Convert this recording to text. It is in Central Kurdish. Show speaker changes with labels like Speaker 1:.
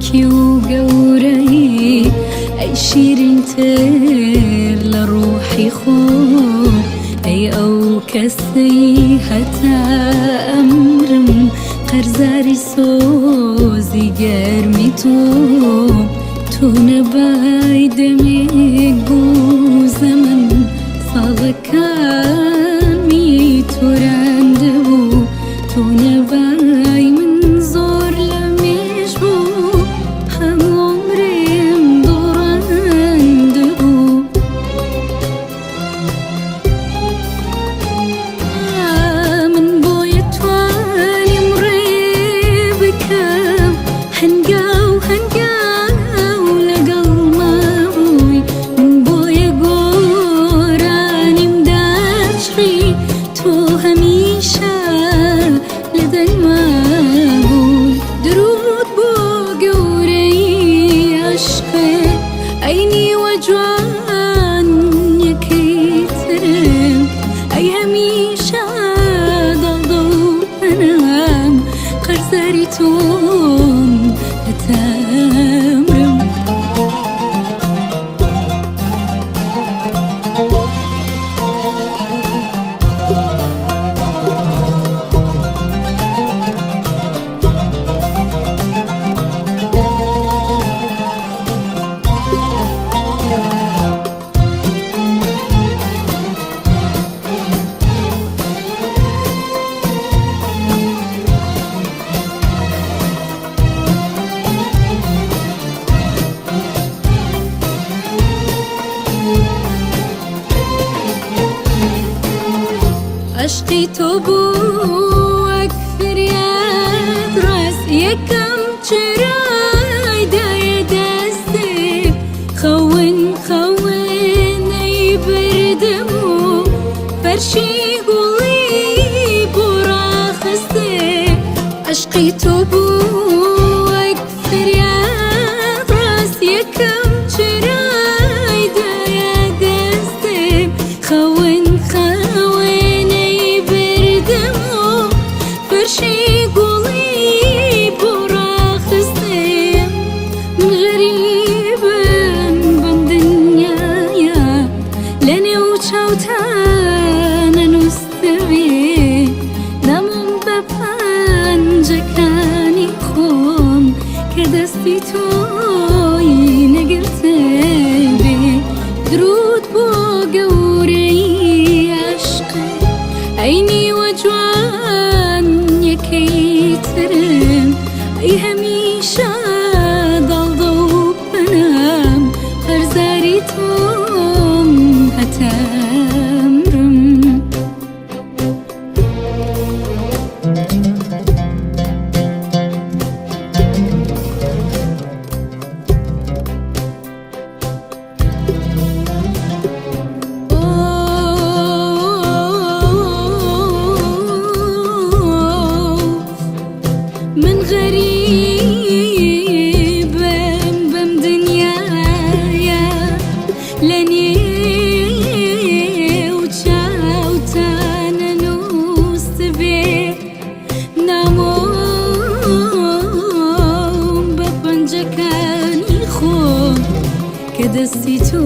Speaker 1: پاکی و گەورەی، ئەی شیرینتر لە ڕوحی خۆم، ئەی ئەو کەسەی هەتا ئەمرم قەرزاری سۆزی گەرمی تۆم. تۆ نەبای دەمێک بوو زەمەن ساڵەکانمی تۆراندبوو، تۆ نەبای من زۆر لە مێژ بوو هەموو عومرم دۆڕاندبوو. من بۆیە توانیم ڕێ بکەم هەنگاو هەنگاو لەگەڵ مابووی، من بۆیە گۆرانیم داچڕی تۆ هەمیشە لە دەنگما بووی. درود بۆ گەورەی عەشقێ ئەی نیوە جوان یەکەی ترم، ئەی هەمیشە دڵدە و پەنام قەرزاری تۆم هەتا ئەمرم. عەشقی تۆ بوو وەک فریاد ڕەس، یەکەم چرای دایە دەستێ، خەون خەون ئەیبردم و فەرشی گوڵی بۆ ڕاخستێ. عەشقی تۆ بوو وەک فریاد ڕەس، یەکەم چرای دایە دەستێ، خەون خەون ئەیبردم و فەرشی گوڵی بۆ ڕاخستێ. من غەریبم بەم دنیایە لەنێو چاوتانە نووستبێ، نامۆم بە پەنجەکانی خۆم کە دەستی تۆی نەگرتبێ. درود بۆ گەورەی عەشق ئەی نیوە جوان یەکەی ترم، ئەی هەمیشە داڵدە و پەنام قەرزاری تۆم هەتا ئەمرم. من غەریبم بەم دنیایە لە نێو چاوتانە نووستبێ، نامۆم بە پەنجەکانی خۆم کە دەستی تۆ